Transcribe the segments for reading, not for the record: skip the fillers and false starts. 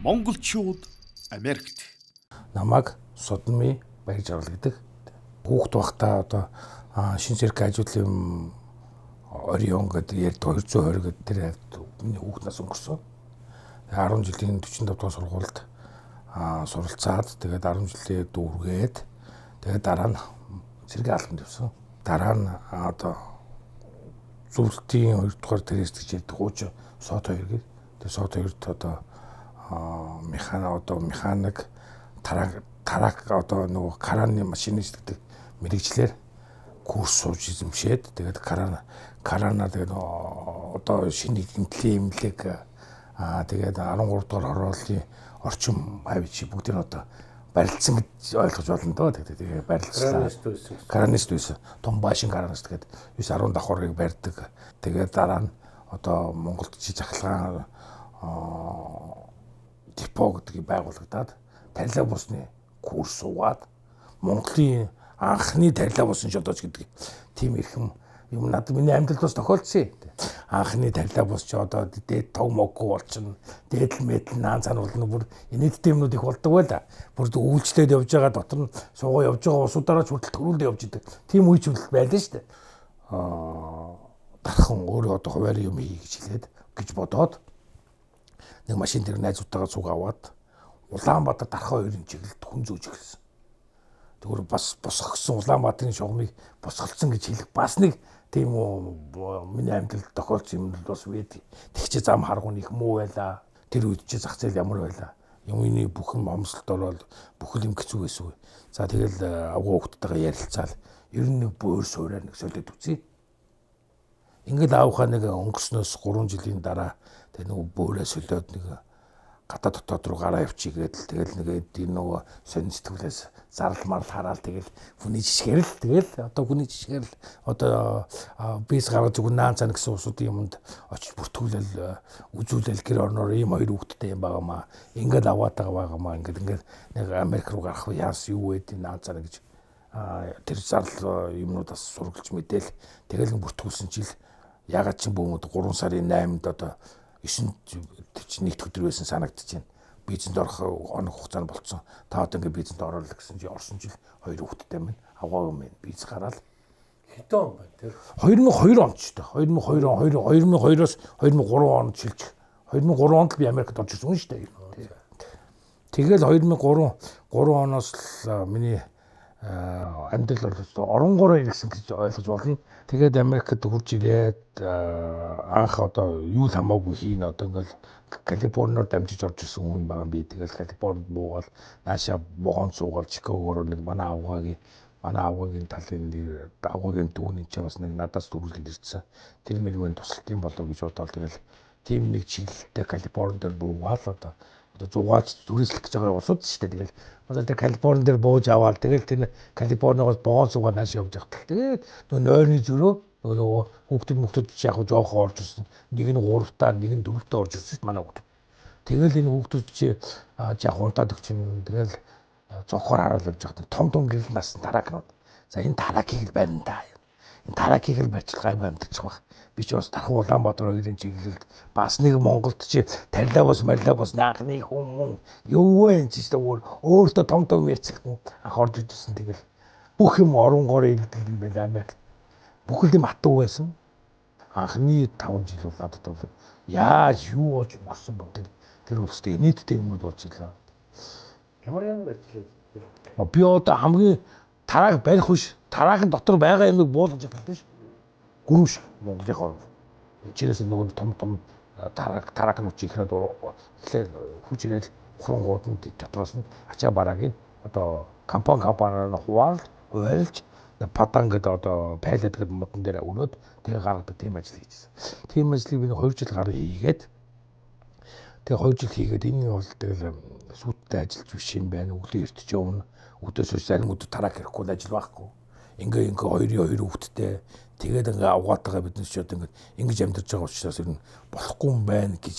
Монголчууд Америкт. Намайг Содми Баяр Жаргал гэдэг. Хүүхд байхдаа одоо шин цирк ажиулын Орион гэдэг ярьдаг 220 гэдэг тэр хавьд миний хүүхд нас өнгөрсөн. 10 жилийн 45 дугаар сургуульд суралцаад, тэгээд 10 жилээ дүүргээд, тэгээд дараа нь цэргийн албанд явсан. Дараа нь одоо зөвлөлтийн 2 дугаар трест гэж ярьдаг хуучин сод 2 гэдэг. Тэгээд сод 2-т одоо механик, одоо механик truck одоо нөгөө краны машинист гэдэг мэргэжлээр курс сууж эзэмшээд, тэгээд кранаар тэгээд одоо шинэ гэмтлийн эмнэлэг, тэгээд 13 дугаар хорооллын орчин хавь бүгдийг одоо барилцсан гэж ойлгож болно доо. Тэгээд барилцсан. Кранист байсан. Том баашин кранист гэдэг 9 10 давхарыг барьдаг. Тэгээд дараа нь одоо Монголд чи захилгаан депо гэдгийг байгуулагдаад, тарилга бусны курс суугаад, Монголын анхны тарилга бусын жолооч гэдэг тийм эрхэм юм надад миний амьдралд бас тохиолдсон. Анхны тарилга бус чи одоо дээд тог моггүй болчихно. Дээдл мэдл наан цан болно, бүр инээдтэй юмнууд их болдог байла. Бүр үйлчлээд явж байгаа, дотор нь суугаа явж байгаа усуудаараа ч хүртэл төрүүлдэ явж идэг. Тийм үе ч байлаа шүү дээ. Дархан өөрөө одоо хуваарь юм хий гэж хэлээд гэж бодоод нэг машин дээр найзуудтайгаа цуг аваад Улаанбаатар Дархан хоёрын чиглэлд хүн зөөж эхэлсэн. Тэгвэр бас босгогдсон Улаанбаатарын шугамыг босголцсон гэж хэлэх бас нэг тийм миний амьдралд тохиолдсон юм бас байдаг. Тэг чи зам харгуун их муу байлаа. Тэр үед чи зах зээл ямар байлаа. Юмны бүх юм хомсолд ороод бүх юм хэцүү байсан. За, тэгэл авгуу хүүхдтэйгээ ярилцаал ер нь нэг бөөр суураа нэг солиод үзье. Ингээд аавхаа нэг өнгөрснөөс 3 жилийн дараа тэг нэг бөөрөө солиод нэг гадаа дотоод руу гараа явчих гээд л тэгэл нэг энэ нөгөө сонин сэтгүүлээс зарал марл хараал, тэгэл хүний жишгээр л, тэгэл одоо хүний жишгээр л одоо бис гаргаж зөвхөн наан цан гэсэн усуудын юмд очиж бүртгүүлэл үзүүлэл, гэр орноор ийм хоёр хүүхэдтэй юм байгаамаа, ингээд аваад байгаа байгаамаа, ингээд ингээд нэг Америк руу гарах яас юу вэ наан цан гэж тэр зарлал юмнуудаас сургалж мэдээл тэгэл бүртгүүлсэн чил ягаад ч бөөмөд 3 сарын 8-нд одоо 9 тэр чинь нэгд өдөр байсан санагдаж байна. Бизнест орох хоног хугацаанд болцсон. Та одоо ингээ бизнест ороод гэсэн чи орсон жил хоёр хүүхэдтэй минь, авгаагүй минь бизнес гараал. Хэдэн он байна тэр? 2002 онд ч дээ. 2002 он 2002-оос 2003 онд шилжих. 2003 онд л би Америкт орж ирсэн шүү дээ. Тэгэл 2003 3 оноос л миний амьдрал бол оронгороо ирсэн гэж ойлгож болно. Тэгээд Америкт хурж ирээд анх одоо юу л хамаагүй хийн, одоо ингээл Калифорниор дамжиж орж ирсэн хүн байгаа би. Тэгэл Калифорнид буугаал нааша вагон суугаал Чикагоор нэг манай авгагийн талын нэг авгагийн дүүний ч бас нэг надаас дөрвөлд ирсэн. Тэр мэрэгэн тусалт юм болов гэж бодоол тэгэл тийм нэг чиглэлтэй Калифорни дээр буугаал одоо зугаач түрээслэх гэж байгаа улсууд шүү дээ. Тэгэл одоо тэр Калифорни дээр бууж аваад тэгэл тэр Калифорниогоос вагон суугаад нааш явж явах. Тэгээд нөгөө нойрны зөрөө нөгөө хүүхдүүд мөхтөд яг жоохоо орж ирсэн. Нэг нь 3-таа, нэг нь 4-таа орж ирсэн шүү манай хүүхд. Тэгэл энэ хүүхдүүд чи яг унтаад өгч юм. Тэгэл зонхоор хараад явж байхад том том гэрэл нассан truck нууд. За, энэ truck ыг л барина да. Энэ truck ыг л барьчих гайгүй амьдчих байх. Би ч бас Тархан Улаанбаатар хоёрын чиглэлд бас нэг Монголд чи тарилаа бус марилаа бус анхны хүмүүс юу вэ чи ч өөр өөртөө том том ярьчих хүн анх орж ирсэн. Тэгэл бүх юм оронгоор ирдэг юм байна Америк. Бүхэл юм атуу байсан. Анхны 5 жил бол надад бол яаж юу болж өнгөрсөн бэ тэр улсад инээдтэй юмуд болж илаа. Ямар юм барьж Би одоо хамгийн truck барих биш. Truck ын дотор байгаа юмыг буулгаж явах биш. Гүрвш Монголын хор. Чинээс нөгөө том том truck нууд чи ихэд тэгэхээр хүч ирэл хурангууданд дотроос нь ачаа бараагийн одоо компани компаниар нь хуваал хувайлж падан гэдэг одоо пайлаад гэдэг модон дээр өрөөд тэгээ гаргадаг тийм ажил хийжсэн. Тийм ажлыг би 2 жил гаруй хийгээд, тэгээ 2 жил хийгээд энэ бол тэгэл сүйдтэй ажиллаж биш юм байна. Өглөө эртж явна. Өдөөс хойш зарим өдөр truck хэрэггүй, ажил байхгүй. Ингээ ингээ хоёрын хоёр хүүхэдтэй тэгээд ингээ авгаатайгаа бид нар ч одоо ингээ ингэж амьдарч байгаа учраас ер нь болохгүй юм байна гэж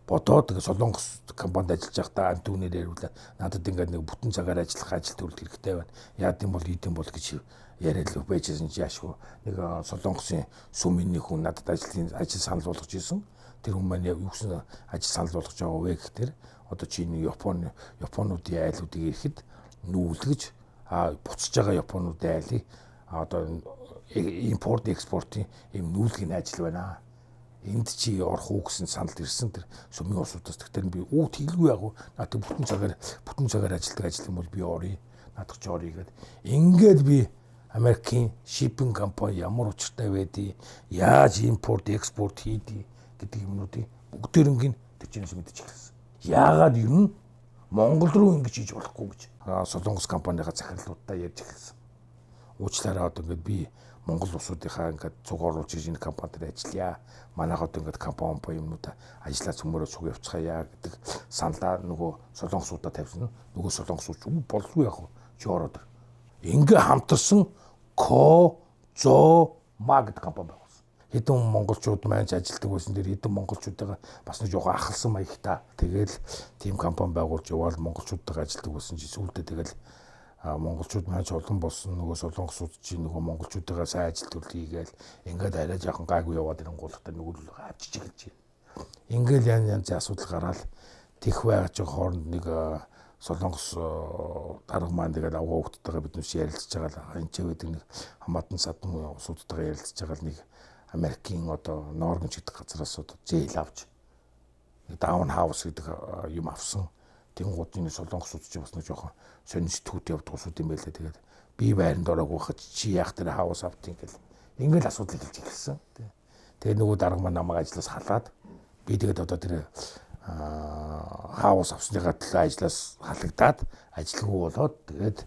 бодоод, тэгээ Солонгос компанид ажиллаж байхдаа антүүнээр яриулаа, надад ингээ нэг бүтэн цагаар ажиллах ажил төрөл хэрэгтэй байна. Яад юм бол идэм бол гэж яриад л байжсэн чи яашгүй нэг Солонгосын сүмийн нэг хүн надад ажлын ажил санал болгож исэн. Тэр хүн маань юу гэсэн ажил санал болгож байгаа вэ гэхээр одоо чи нэг Японуудын айлуудыг ирэхэд нүүлгэж буцаж байгаа Японуудын айлыг одоо импорт экспортын ийм нүүлгийн ажил байна. Энд чи орох уу гэсэн санал ирсэн тэр сүмийн улсуудаас. Тэгэхээр би үү тэглгүй яг уу надад бүтэн цагаар ажилтдаг ажил юм бол би оръё. Надад ч оръё гэд. Ингээд би Америкийн shipping компани ямар учиртай байдгийг, яаж импорт экспорт хийдий гэдэг юмнуудыг бүгдээрэнгийн тэр чинээс мэдэж эхэлсэн. Яагаад ер нь Монгол руу ингэж хийж болохгүй гэж Солонгос компанийнхаа захирлуудаа ярьж эхэлсэн. Уучлаарай, одоо ингээд би Монгол улсуудынхаа ингээд цуг оруулж иж энэ компани дээр ажиллая. Манайх одоо ингээд компани юмнуудаа ажиллаа цөмөрөө цуг явцгаая гэдэг саналаа нөгөө солонгосуудаа тавьсан. Нөгөө солонгосууд үү болгүй яг чи ороод. Ингээ хамтарсан Ко-Зо-Ма гэдэг компани байгуулсан. Хэдэн монголчууд маань ажилтдаг байсан дээр хэдэн монголчуудаа бас нэг жоохон ахалсан маягтай. Тэгэл тийм компани байгуулж яваал монголчуудтайгаа ажилтдаг байсан чи сүүлдээ тэгэл монголчууд маань ч олон болсон, нөгөө солонгосууд чи нөгөө монголчуудыгаа сайн ажил төрөл хийгээл ингээд арай жоохон гайгүй яваад ирэнгуулахтаа нөгөө л авчиж эхэлж байна. Ингээл янз янзын асуудал гараал тех байж байгаа хооронд нэг солонгос дарга маань тэгээд авгаа хөвгттэйгээ бид нүс ярилцж байгаа л энэ ч байдаг нэг хамаатан садан улсуудтайгаа ярилцж байгаа л нэг Америкийн одоо Норгонч гэдэг газараас одоо зээл авч нэг Down House гэдэг юм авсан. Тэнгууд энэ солонгосууд ч бас нэг жоохон сонин сэтгүүт явдаг улсууд юм байлаа. Тэгээд би байранд ороогүй хаж чи яах тэр хаус автын гэл ингээл асуудал эхэлж эхэлсэн. Тэгээд нөгөө дарга маань намайг ажлаас халаад би тэгээд одоо тэр хаус авсныхаа төлөө ажлаас халагдаад ажилгүй болоод тэгээд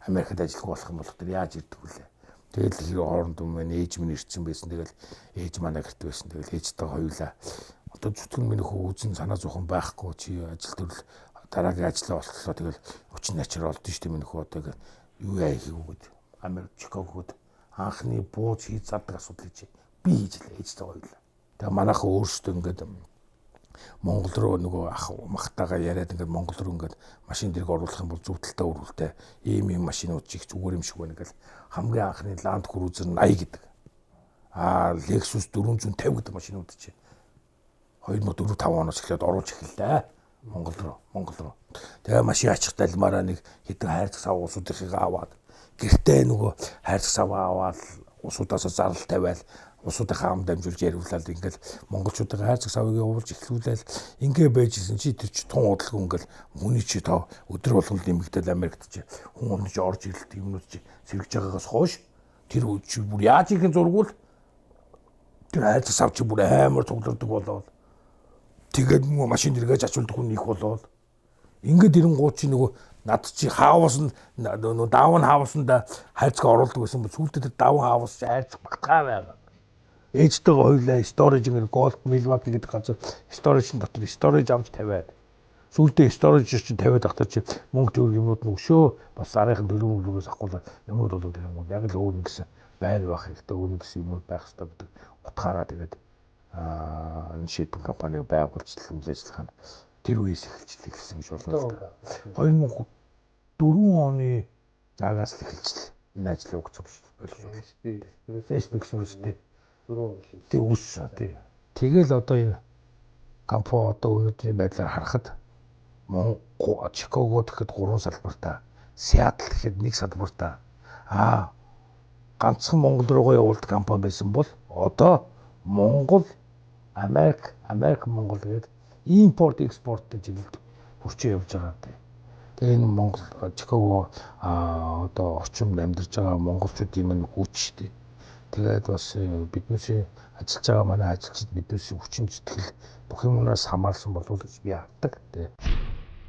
Америкт ажилгүй болох юм бол тэр яаж ирдэг вүлээ. Тэгэл тэр хооронд өмнө ээж минь ирсэн байсан. Тэгэл ээж манай гэрт байсан. Тэгэл ээжтэйгээ хоёулаа одоо зүтгэн миний хүү үзэн санаа зовхон байхгүй чи ажил төрөл дараагийн ажлаа болтлоо тэгэл өчин начаар олдсон шүү дээ миний хүү одоо юу яа хийгүүд Америк Чикагод анхны бууз хийж зардаг асуудлыг чи би хийж лээ ээжтэй хоёулаа. Тэгээ манайхан өөрсдөө ингээд Монгол руу нөгөө ах махтайгаа яриад ингээд Монгол руу ингээд машин дэрэг оруулах юм бол зөв талтай өрүүлтэй ийм ийм машинууд чих зүгээр юм шиг байна гэл хамгийн анхны Land Cruiser 80 гэдэг Lexus 450 гэдэг машинууд чи 2004 5 оноос эхлээд оруулж эхэллээ Монгол руу. Тэгээ машин ачих далмаараа нэг хэдэн хайрцаг сав улсуудынхыг аваад гэртээ нөгөө хайрцаг саваа аваад улсуудаасаа зарлал тавиал улсуудынхаа ам дамжуулж яриулаад ингээл монголчуудын хайрцаг савыг явуулж эхлүүлээл ингээ байжсэн чи тэр чи тун удалгүй ингээл хүний чи тоо өдөр болгон нэмэгдэл Америкт чи хүн оны чи орж ирэлт юмнууд чи сэргэж байгаагаас хойш тэр чи бүр яаж ихэн зургуул тэр хайрцаг сав чи бүр амар цуглардаг болоод тэгээд нөгөө машин дэргээж ачуулдаг хүн их болоод ингээд ирэнгууд чи нөгөө над чи хаус нь нөгөө даун хаусанд хайрцаг оруулдаг байсан бол сүүлдээ тэр даун хаус чи хайрцаг багтгаа байгаа. Ээжтэйгээ хоёулаа storage ингээд Gold Milwaukee гэдэг газар storage-ын дотор storage авч тавиад сүүлдээ storage чинь тавиад ахтар чи мөнгө төгрөг юмнууд нь өшөө бас сарынхын төлөв мөнгөөс авахгүй юмнууд болоод тэр юм яг л өөр нэгсэн байр байх хэрэгтэй өөр нэгсэн юмнууд байх хэрэгтэй гэдэг утгаараа тэгээд энэ shipping компаниг байгуулж үйл ажиллагаа нь тэр үеэс эхэлж эхэлсэн гэж болно л да. 2004 оны загаас л эхэлж энэ ажлыг угцсан шүү дээ. Facebook гэсэн үстэй. Тэг үүссэн тий. Тэгэл одоо энэ компани одоо өнөөдрийн байдлаар харахад Монгол Чикаго гэхэд 3 салбартаа, Сиэтл гэхэд 1 салбартаа. Ганцхан Монгол руугаа явуулдаг компани байсан бол одоо Монгол, Америк, Америк Монгол гэдэг импорт экспорт гэж хэлдэг хүчээ явж байгаа тий. Тэгээ энэ Монгол Чикаго одоо орчимд амьдарч байгаа монголчуудын минь хүч тий. Тэгээд бас биднээсээ ажиллаж байгаа манай ажилчид биднээсээ хүчин зүтгэл бүх юмнаас хамаарсан болов гэж би хардаг тий.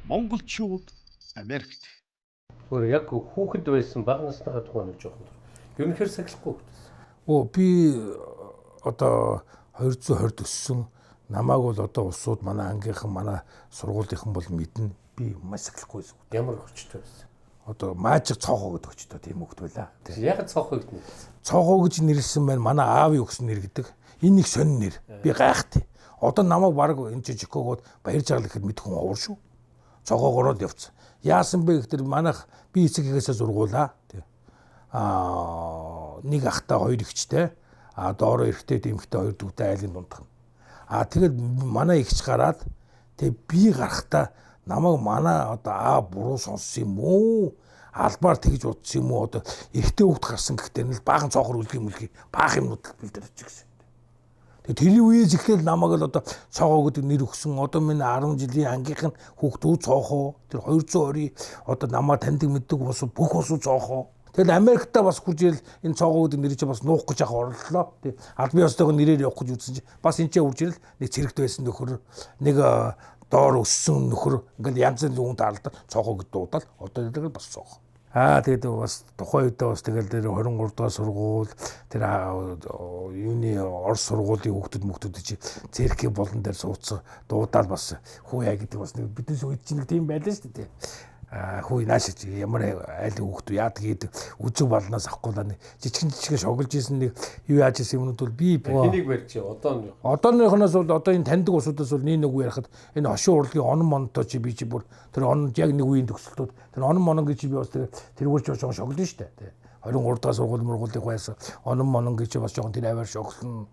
Монголчууд Америкт. Өөр яг хүүхэд байсан бага насныхаа тухай нэг жоохон. Ер нь хэр сахилахгүй хүүхэд байсан. Би одоо 220 өссөн. Намайг бол одоо улсууд манай ангийнхан манай сургуулийнхан бол мэднэ. Би маш сахилахгүй байсан. Ямар хүчтэй байсан? Одоо маажиг цоохоо гэдэг хүчтэй тийм хүүхэд байлаа. Яг цоохоо гэж нэрлсэн. Цоохоо гэж нэрлсэн маань манай аавын өгсөн нэр гэдэг. Энэ нэг сонин нэр. Би гайхтыг. Одоо намайг баг энэ чи Чикагод баяр жаргал гэхэд мэдэх хүн овор шүү. Цоохоогоор л явцсан. Яасан бэ гэхээр манайх би эцэг эгээсээ зургуулаа. Нэг ахтай хоёр эгчтэй. Доороо эрэгтэй эмэгтэй хоёр дүүтэй айлын дундх. А тэгээд манай эгч гараад тэгээ би гарахтаа намайг манай одоо аа буруу сонссон юм уу? Албаар тэгж утсан юм уу? Одоо эрэгтэй хүүхд гарсан гэхдээ нэг баахан цоохор үлгий мүлгий баах юмнууд л бэлдээд очих гэсэн. Тэгээ тэрийн үеэс эхлээл намайг л одоо цоогоо гэдэг нэр өгсөн. Одоо минь 10 жилийн ангийнх нь хүүхдүүд цоохоо. Тэр 220 одоо намаа таньдаг мэддэг ус бүх ус цоохоо. Тэгэл Америктаа бас хурж ирэл энэ цоогоо гэдэг нэр чинь бас нуух гэж явах орлоо. Тэг албан ёстойгоо нэрээр явах гэж үзсэн чинь бас энэ ч үрж ирэл нэг цэрэгт байсан нөхөр нэг доор өссөн нөхөр ингээл янз янзын хүн таалдаа цоогоо гэд дуудал одоо тэгэл бас цоогоо. Аа тэгээд бас тухайн үедээ бас тэгэл тэр 23 дугаар сургууль тэр юуны Орос сургуулийн хүүхдүүд мөхтүүд чи церкийн болон дээр суудсан дуудаал бас хүү яа гэдэг бас нэг бидний үед чинь нэг тийм байлаа шүү дээ. Аа хүү нааш чи ямар айл хүүхдүү яадаг гэдэг үзэг балнаас авахгүй л нэг жижигэн жижигэн шоглож исэн нэг юу яаж исэн юмнууд бол би Хэнийг барьж одоо нь одооныхоноос бол одоо энэ таньдаг усудаас бол нэг үе ярихад энэ хошин урлагийн онон монтой чи би чи бүр тэр он яг нэг үеийн төгсөлтүүд тэр онон монон гэж би бас тэр тэрүүр чи жоохон шоглоно шүү дээ. 23 дахь сургууль мургуулын байсан онон монон гэж бас жоохон тэр аваар шоглоно.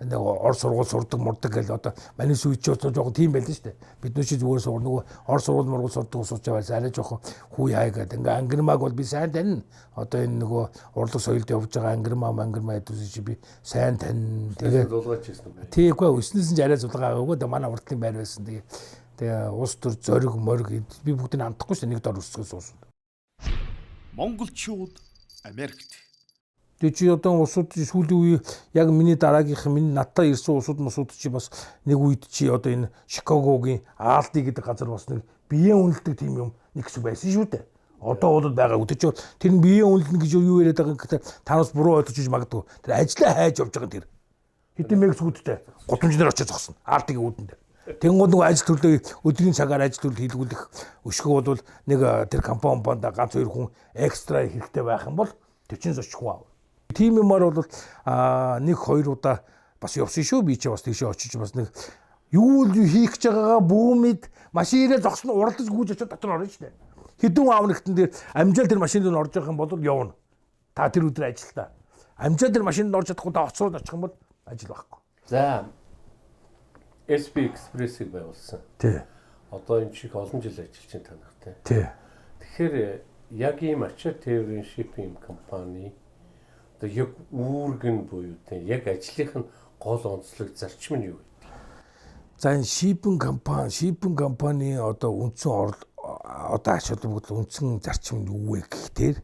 Нэг ор сургууль сурдаг мурдаг гэл одоо манай сүйч чи жоохон тийм байлаа шүү дээ. Бидний чи зүгээр сургууль нөгөө ор сургууль мургуул сурдаг усууч байсан арай жоохон хүү яа гэдэг. Ингээ ангирмааг бол би сайн танина. Одоо энэ нөгөө урлаг соёлд явж байгаа ангирмаа мангирмаа гэдүүс чи би сайн танина. Тэгээд зулгаач ирсэн юм байна. Тийггүй өснөөс нь арай зулгаа аваагүй. Тэгээ манай урдлын байр байсан. Тэгээ улс төр зориг мориг би бүгдийг амтахгүй шүү дээ. Нэг дор өсгөөс уус. Монголчууд Америкт. Тэгээ чи одоо улсууд сүүлийн үе яг миний дараагийнх миний надтай ирсэн улсууд мусууд чи бас нэг үед чи одоо энэ Чикагогийн Аалди гэдэг газар бас нэг биеэн үнэлдэг тийм юм нэг хэсэг байсан шүү дээ. Одоо бол байгаагүй. Тэр чи тэр нь биеэн үнэлнэ гэж юу яриад байгаа юм гэхээр танаас буруу ойлгож иж магадгүй. Тэр ажлаа хайж явж байгаа тэр. Хэдэн мэг сүйдтэй гудамж дээр очиж зогсно. Аалдигийн үүдэн дээр. Тэнгууд нөгөө ажил төрлөө өдрийн цагаар ажил төрөл хийлгүүлэх өшгөө бол нэг тэр компани банд ганц хоёр хүн экстра хэрэгтэй байх юм бол тэр чинь очих хүн аав. Тийм юмар бол нэг хоёр удаа бас явсан шүү. Би чи бас тийшээ очиж бас нэг юу л хийх гэж байгаагаа бүүмэд машин ирээ зогсно уралдаж гүйж очиод дотор орно шүү дээ. Хэдэн аав нэгтэн дээр амжаал тэр машинд нь орж явах юм бол явна. Та тэр өдөр ажилтаа. Амжаал тэр машинд орж чадахгүй та оцроод очих юм бол ажил байхгүй. За SB Express-ийг байгуулсан. Тий. Одоо энэ чих олон жил ажиллаж байна танахтай. Тий. Тэгэхээр яг ийм ачаа тээврийн shipping компани одоо яг үүрэг нь буюу тийм яг ажлынх нь гол онцлог зарчим нь юу вэ? За энэ shipping компани, shipping компани одоо үндсэн одоо ач холбогдол үндсэн зарчим нь юу вэ гэхээр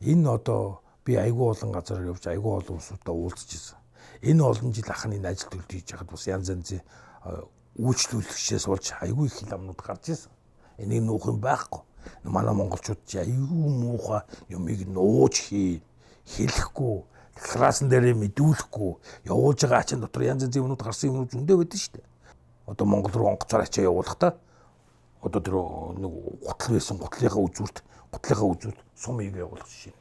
энэ одоо би айгүй олон газараар явж айгүй олон улсуудаа уулзж ирсэн. Энэ олон жил ахын энэ ажил төрөлд хийж байхад бас янз янзын үйлчлүүлэгчээс болж айгүй их хил амнууд гарч ирсэн. Энийг нуух юм байхгүй. Манай монголчууд чи айгүй муухай юмыг нууж хий, хэлэхгүй, декларацин дээрээ мэдүүлэхгүй, явуулж байгаа ачин дотор янз янзын юмнууд гарсан юмнууд зөндөө байдаг шүү дээ. Одоо Монгол руу онгоцоор ачаа явуулахдаа одоо тэр нэг гутал байсан гутлынхаа үзүүрт сум ийг явуулах жишээ.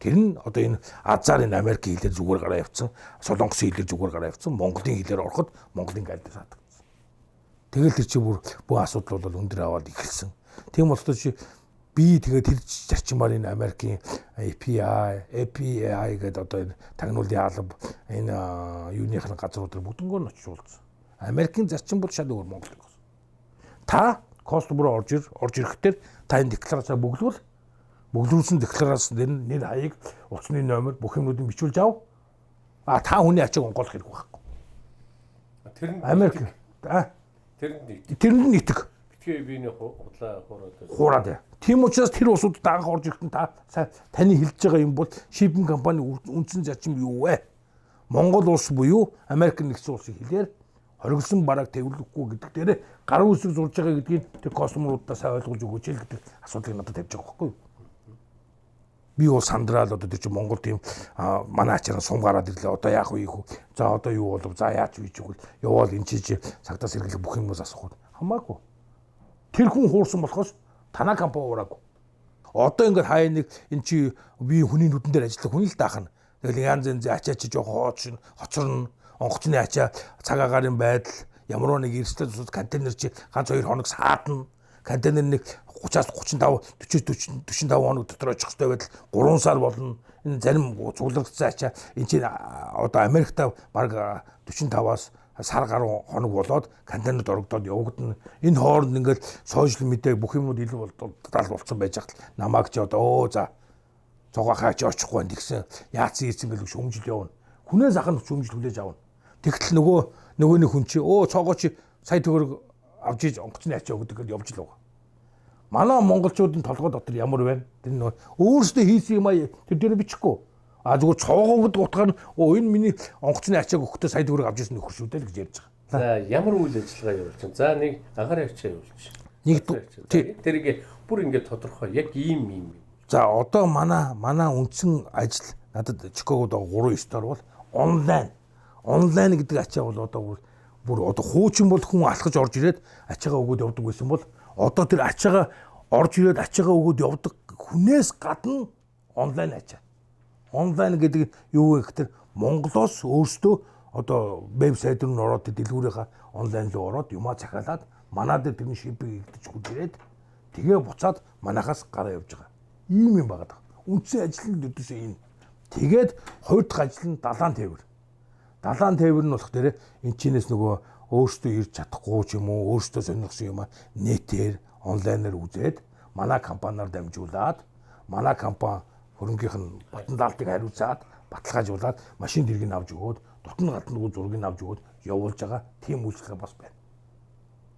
Тэр нь одоо энэ азар энэ Америкийн хэлээр зүгээр гараа явцсан, Солонгосын хэлээр зүгээр гараа явцсан, Монголын хэлээр ороход Монголын гал дээр саатагдсан. Тэгэл тэр чинь бүр бүх асуудал бол өндөр аваад эхэлсэн. Тийм болохоор чи би тэгээд тэр зарчмаар энэ Америкийн API, API гэдэг одоо энэ тагнуулын алба энэ юуных нь газрууд дээр бүгднгөө нь очиж уулзсан. Америкийн зарчим бол шал өөр Монголын гэсэн. Та костюм руу орж ирэхдээ та энэ декларацаа бөглөвл бөглүүлсэн декларацсан дээр нь нэр хаяг, утасны номер бүх юмнуудыг бичүүлж ав. А та хүний ачааг онгойлох хэрэг байхгүй. Тэр нь Америк. Тэр нь нэгдэг. Тэр нь нэгдэг. Битгий биений худлаа хуураад. Хуураад. Тийм учраас тэр улсуудад анх орж ирэхдээ та таны хэлж байгаа юм бол shipping компани үндсэн зарчим юу вэ? Монгол улс буюу Америк нэгдсэн улсын хэлээр хориглосон барааг тээвэрлэхгүй гэдэг дээр гар үсэг зурж байгаа гэдгийг тэр костюмруудаа сайн ойлгож өгөөч л гэдэг асуудлыг надад тавьж байгаа байхгүй юу? Би бол сандраал одоо тэр чинь Монгол тийм манай ачаараа сум гараад ирлээ. Одоо яах вэ ийхүү? За одоо юу болов? За яаж вэ гэж яваал энэ чи цагдаа сэргэлэх бүх юмнаас асуух. Хамаагүй. Тэр хүн хуурсан болохоос танаа компани уураагүй. Одоо ингээд хаяа нэг энэ чи би хүний нүдэн дээр ажиллах хүн л даах нь. Тэгэл янз янзын ачаа чи жоохон хооч хоцорно. Онгоцны ачаа цаг агаарын байдал ямар нэг эрсдэл тусад контейнер чи ганц 2 хоног саадна. Контейнер нэг 30-аас 35 40 45 хоног дотор очих хэрэгтэй байдал 3 сар болно. Энэ зарим цуглагдсан ачаа энэ чинь одоо Америкта бараг 45-аас сар гаруй хоног болоод контейнерд орогдоод явагдана. Энэ хооронд ингээл сошиал медиа бүх юмнууд илүү дал болцсон байж хат намайг ч одоо өө за цогоо хаач очихгүй байна тэгсэн яатсан ийцэн гэл шүүмжил явна. Хүнээс ах нь шүүмжил хүлээж авна. Тэгтэл нөгөөний хүн чи өө цогоо чи сая төгрөг авч иж онгоцны ачаа өгдөг гэдээ явж л байгаа. Манай монголчуудын толгой дотор ямар байна? Тэр нөө өөрсдөө хийсэн юм а тэр дээр бичихгүй. А зүгээр цоогоо гэдэг утгаар нь өө энэ миний онгоцны ачааг өгөхдөө сая төгрөг авч ирсэн нөхөр шүү дээ л гэж ярьж байгаа. За ямар үйл ажиллагаа явуулж байна? За нэг агаар ачаа явуулж. Нэг тэрийг бүр ингээд тодорхой яг ийм ийм. За одоо манай үндсэн ажил надад Чикагод байгаа 3 store бол онлайн. Онлайн гэдэг ачаа бол одоо бүр одоо хуучин бол хүн алхаж орж ирээд ачаагаа өгөөд явдаг байсан бол одоо тэр ачаагаа орж ирээд ачаагаа өгөөд явдаг хүнээс гадна онлайн ачаа. Онлайн гэдэг юу вэ гэхээр Монголоос өөрсдөө одоо вебсайт руу ороод дэлгүүрийнхаа онлайн руу ороод юмаа захиалаад манай дээр тэрний shipping хийгдэж хүл ирээд тэгээ буцаад манахаас гараа явж байгаа. Ийм юм байгаа. Үндсэн ажил нь ердөөсөө энэ. Тэгээд хоёр дахь ажил нь далайн тээвэр. Далайн тээвэр нь болох дээр энэ чинээс нөгөө өөрсдөө ирж чадахгүй ч юм уу өөрсдөө сонирхсан юм а нэтээр онлайнаар үзээд манай компаниар дамжуулаад манай компани хөрөнгийнх нь батан даалтыг хариуцаад баталгаажуулаад машин дэргийг авч өгөөд дотн гадна зургийг авч өгөөд явуулж байгаа тийм үйлчлэг бас байна.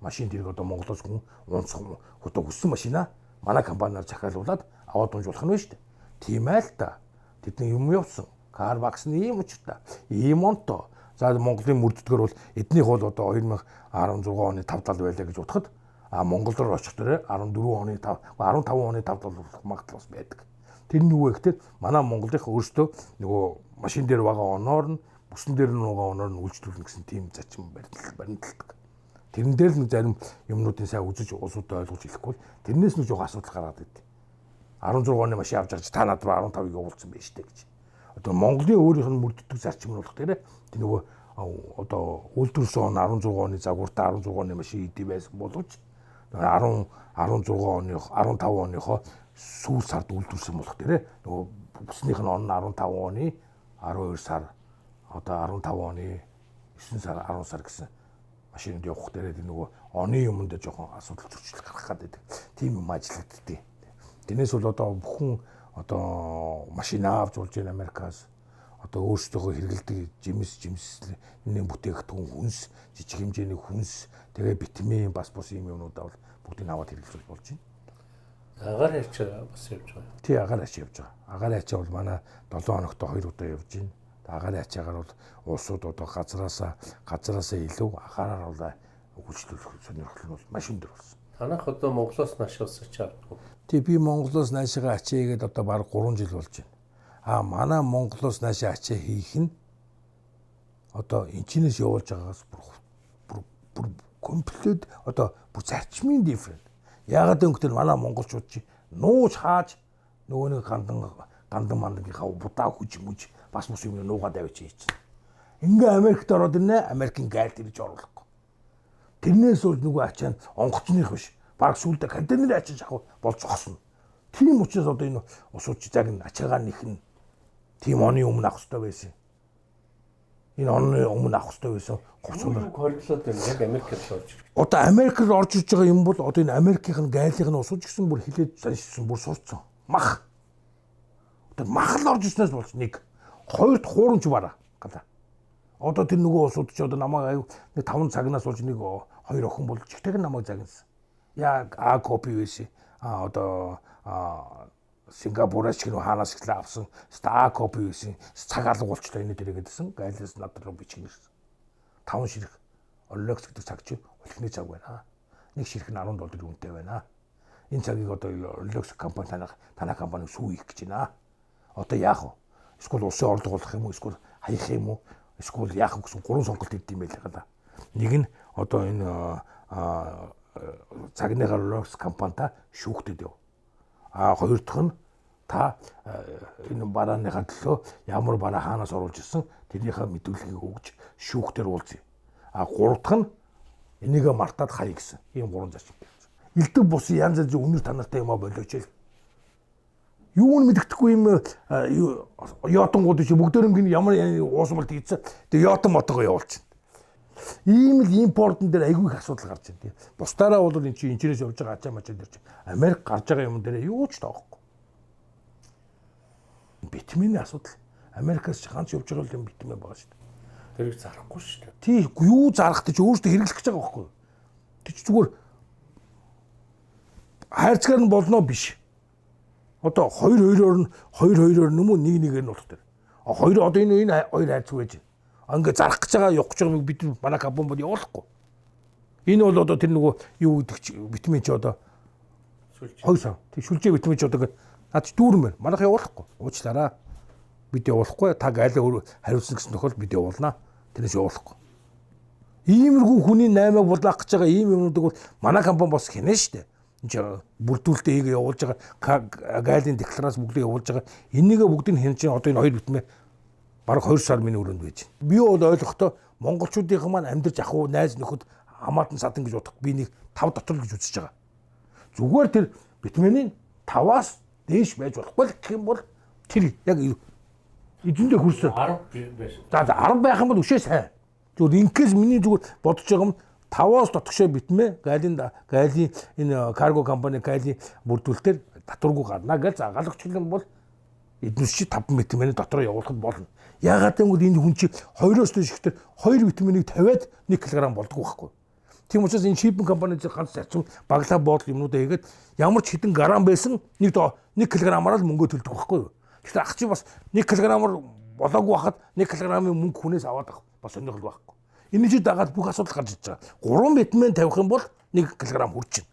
Машин дэрэг одоо Монголоос хүн унцах одоо хүссэн машина манай компаниар захиалуулад аваад унжуулах нь байна шүү дээ. Тийм ээ л та. Тэдний юм явсан. Carbox нь ийм учиртай. Ийм онтой. За Монголын мөрддгөр бол эднийх бол одоо 2016 оны 5 тал байлаа гэж бодоход а Монгол руу очих дээр 14 оны 5 15 оны 5 тал болох магадлал бас байдаг. Тэр нь юу вэ гэхээр манай Монголынх өөрсдөө нөгөө машин дээр байгаа оноор нь бүсэн дээр нь байгаа оноор нь үйлчлүүлнэ гэсэн тийм зарчим баримталдаг. Тэрэн дээр л зарим юмнуудын сайн үзэж улсуудад ойлгож хэлэхгүй бол тэрнээс нь жоох асуудал гараад идэв. 16 оны машин авч гарч та над руу 15-ыг явуулсан байж тээ гэж. Одоо Монголын өөрийнх нь мөрддөг зарчим нь болох дээр тэр нөгөө одоо үйлдвэрлэсэн он 16 оны загвартай 16 оны машин идэв байсан боловч 10 16 оны 15 оныхоо сүүл сард үйлдвэрлэсэн болох дээр нөгөө бүснийх нь он 15 оны 12 сар одоо 15 оны 9 сар 10 сар гэсэн машинд явах дээр тэр нөгөө оны юмд жоохон асуудал зөрчил гаргах гэдэг тийм юм ажиллагддээ. Тэрнээс бол одоо бүхэн одоо машин авч болж байна Америкаас одоо өөрсдөө хэрэгэлдэг жимс жимсний бүтээгдэхүүн хүнс жижиг хэмжээний хүнс тэгээ витамин бас бус юм юмнуудаа бол бүгдийг аваад хэрэглэж болж байна. Агаар ачаа бас явж байгаа. Тий, агаар ачаа явж байгаа. Агаар ачаа бол манай 7 хоногт 2 удаа явж байна. Агаар ачаагаар бол улсууд одоо газраасаа илүү агаараар бол үйлчлүүлэх сонирхол нь бол маш өндөр болсон. Танах одоо Монголоос наашаас ачаа авдаг. Тий, би Монголоос наашигаа ачаа хийгээд одоо бараг 3 жил болж байна. А манай Монголоос наашаа ачаа хийх нь одоо энэчнээс явуулж байгаагаас бүр комплет одоо бүр зарчмын different. Яагаад гэвэл манай монголчууд чи нууж хааж нөгөө нэг гандан мандагийнхаа будаа хүж мүж бас мус юм нуугаад авчиж хийчихнэ. Ингээ Америкт ороод ирнэ, Америкийн гайлт ирж оруулахгүй. Тэрнээс бол нөгөө ачаа нь онгоцных биш. Бараг сүүлдээ контейнер ачиж авах болж зогсно. Тийм учраас одоо энэ усууд чи яг ачаагаа нэх нь тийм оны өмнө авах хэрэгтэй байсан. Энэ оны өмнө авах хэрэгтэй байсан. Говцоор хоригдлоод байна. Яг Америкт орж ирэх. Одоо Америкт орж ирж байгаа юм бол одоо энэ Америкийн гайлынх нь усууч гэсэн бүр хилээд заншсан бүр сурцсан. Мах. Одоо мах л орж ирснээс болж нэг. Хоёрт хуурамч бараа. Гала. Одоо тэр нөгөө усууд чи одоо намайг аюу нэг 5 цагнаас болж нэг хоёр охин болж ихтэйг намайг загнасан. Яг А копи байсан. А одоо Сингапураас ч гэнэ хаанаас ихлэ авсан. А копи байсан. Цаг алга болчлоо энэ дээрээ гэдсэн. Гайлаас над руу бичих гэсэн. 5 ширх Rolex гэдэг цаг чи улхны цаг байна. Нэг ширх нь 10 доллар үнэтэй байна. Энэ цагийг одоо Rolex компани танай компаниг сүү хийх гэж байна. Одоо яах вэ? Эсвэл улсын орлого болох юм уу? Эсвэл хаях юм уу? Эсвэл яах вэ гэсэн гурван сонголт өгд юм байлаа да. Нэг нь одоо энэ цагныхаа Rolex компанитай шүүхтэд яв. А хоёр дахь нь та энэ барааныхаа төлөө ямар бараа хаанаас оруулж ирсэн тэрнийхээ мэдүүлгийг өгж шүүхтэр уулзъя. А гурав дахь нь энийгээ мартаад хаяа гэсэн ийм гурван зарчим тавьсан. Элдв бусын янз янзын үнэр танартай юм а болооч л. Юу нь мэддэхгүй юм йотонгууд чи бүгдээрэнг нь ямар уусмалт хийцэн. Тэгээ йотон мотогоо явуулчихна. Ийм л импортн дээр айгүй их асуудал гарч ирдэг. Бусдаараа бол эн чинь энэчнээс явж байгаа ачаа мачаа дээр чинь Америк гарч байгаа юм дээр юу ч тоохгүй. Битмийн асуудал. Америкаас ч ганц явж байгаа юм битмээ байгаа шүү дээ. Тэрийг зарахгүй шүү дээ. Тий, юу зарах гэж өөртөө хэрэглэх гэж байгаа байхгүй юу? Тэг чи зүгээр хайрцгаар нь болно биш. Одоо 2 2-оор нь 2 2-оор нүм үү 1 1-ээр нь болох тэр. А хоёр одоо энэ хоёр хайрцаг байж байна. А ингээ зарах гэж байгаа явах гэж байгаа юм бид манай компани бол явуулахгүй. Энэ бол одоо тэр нөгөө юу гэдэг чи витамин чи одоо Сүлжээ. 2 сар. Тэг шүлжээ витамин чи одоо ингээ над чи дүүрэн байна. Манайх явуулахгүй. Уучлаарай. Бид явуулахгүй. Та гайлаа өөр хариуцсан гэсэн тохиолдолд бид явуулнаа. Тэрнээс явуулахгүй. Иймэрхүү хүний наймааг булаах гэж байгаа ийм юмнуудыг бол манай компани бас хинэ штэ. Энд чи бүрдүүлэлтээ хийгээ явуулж байгаа гайлын декларац бүгдийг явуулж байгаа. Энийгээ бүгдийг хинэ чинь одоо энэ хоёр битмээ бараг 2 сар миний өрөөнд байж байна. Би бол ойлгохдоо монголчуудынхан маань амьдарч ах уу найз нөхөд хамаатан садан гэж бодох би нэг 5 дотор л гэж үзэж байгаа. Зүгээр тэр битменийн 5-аас дээш байж болохгүй л гэх юм бол тэр яг эзэндээ хүрсэн. 10 байсан. За 10 байх юм бол өшөө сайн. Зүгээр инкээс миний зүгээр бодож байгаа юм 5-аас дотгошоо битмээ гайлын энэ карго компани гайлын бүрдүүлэлтээр татваргүй гарна гэж загалгч юм бол эднүс чи 5 битмэний дотроо явуулахад болно. Яагаад гэвэл энэ хүн чи 2-оос дээш ихтер 2 битмэнийг тавиад 1 кг болдгоо байхгүй. Тийм учраас энэ shipping компани зэрэг ганц зарчим баглаа боодол юмнуудаа хийгээд ямар ч хэдэн грамм байсан 1 кг-аар л мөнгө төлдөг байхгүй юу. Тэгэхээр ах чи бас 1 кг-аар болоогүй хахад 1 кг-ын мөнгө хүнээс аваад авах бас сонирхол байхгүй. Энэ чи дагаад бүх асуудал гарч иж байгаа. 3 битмэн тавих юм бол 1 кг хүрч байна.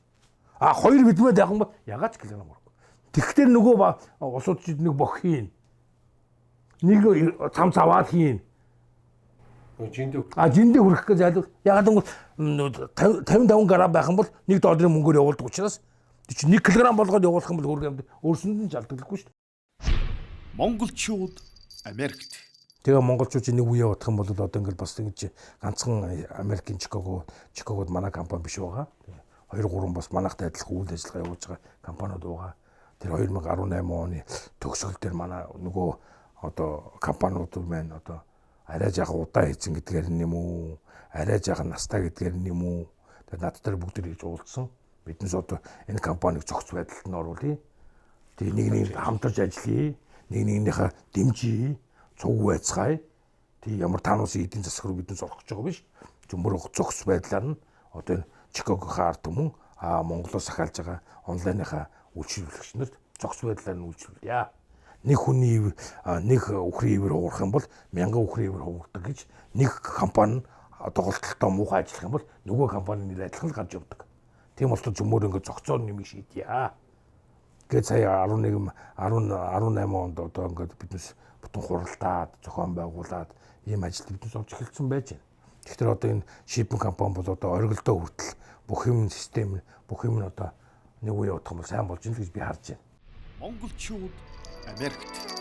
А 2 битмэн тавих юм бол ягаад ч кг хүрхгүй. Тэгвэл нөгөө улсууд чи нэг бох хийн. Нэг цам цаваад хийн. Жиндүү. А жиндээ хүрэх гэж зайлвал ягаад гэвэл 55 грамм байх юм бол 1 долларын мөнгөөр явуулдаг учраас чи 1 кг болгоод явуулах юм бол хөргөм өөрсөнд нь жалдаглахгүй шүү дээ. Монголчууд Америкт. Тэгээ монголчууд нэг үе явах юм бол одоо ингээл бас ингэж ганцхан Америкийн Чикагод манай компани биш байгаа. 2 3 бас манайхтай адилхан үйл ажиллагаа явуулж байгаа компаниуд байгаа. Тэр 2018 оны төгсгөл дээр манай нөгөө одоо компаниуд маань одоо арай жаахан удаан хийцэн гэдгээр нь юм уу, арай жаахан настай гэдгээр нь юм уу. Тэгээд над дээр бүгд ирж уулзсан. Биднес одоо энэ компанийг зохиц байдалд нь оруулъя. Тэгээ нэг нэг хамтарч ажиллая. Нэг нэгнийхээ дэмжиж, цуг байцгаая. Тэгээ ямар таануусын эдийн засаг руу биднес орох гэж байгаа биш. Зүмөр зохиц байдлаар нь одоо энэ Чикагогийн ард түмэн Монголоос ахиалж байгаа онлайныхаа үйлчилэгч нарт зохиц байдлаар нь үйлчилье. Нэг хүний нэг үхрийн ивэр хугарах юм бол 1000 үхрийн ивэр хугардаг гэж нэг компани тоглолттой муухай ажиллах юм бол нөгөө компани нэр адилхан л гарч явдаг. Тийм болохоор зүмөр ингээд зохицоор нэмийг шийдье. Гээд сая 11 10 18 онд одоо ингээд биднес бүтэн хуралдаад зохион байгуулад ийм ажилд биднес орж эхэлсэн байж байна. Тэгэхээр одоо энэ shipping компани бол одоо оргилдоо хүртэл бүх юм систем бүх юм нь одоо нэг үе явах юм бол сайн болж ин л гэж би харж байна. Монголчууд Америкт.